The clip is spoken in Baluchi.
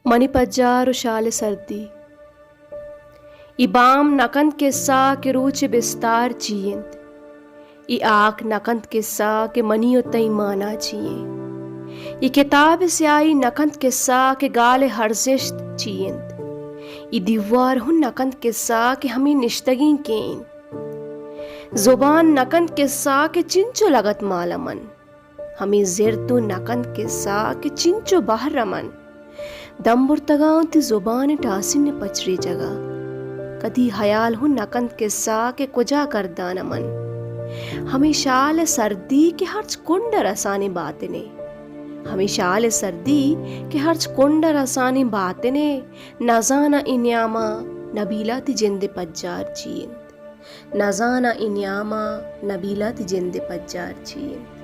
منی پجار ءُ شال ءِ سردی۔ اے بام نہ کنت کسہ کہ روچ ءِ بستار چی اِنت۔ اے ہاک نہ کنت کسہ کہ منی ءُ تئی مانا چی اِنت۔ اے کتاب ءِ سیاہی نہ کنت کسہ کہ گال ءِ ارزشت چی اِنت۔ اے دیوار ہوں نہ کنت کسہ کہ ہمے نشتگیں کئے اِنت۔ زبان نہ کنت کسہ کہ چنچو لگت مال ءَ من۔ ہمے زرد ءُ نہ کنت کسہ کہ چنچو بہر ءَ من۔ دم برتگاں وتی زبان ءِ ٹاسن ءِ پچ ریچگ ءَ۔ کدی ہیال ہوں نہ کنت کسہ کہ کجا کردان ءَ من۔ ہمے شال ءِ سردی کہ ہرچ کنڈ ءَ رسانیں باتنے۔ ہمے شال ءِ سردی کہ ہرچ کنڈ ءَ رسانیں باتنے۔ نزاناں اے نیام ءَ نبیلہ تئی جند ءِ پجار چی اِنت۔ نزاناں اے نیام ءَ نبیلہ تئی جند ءِ پجار چی اِنت۔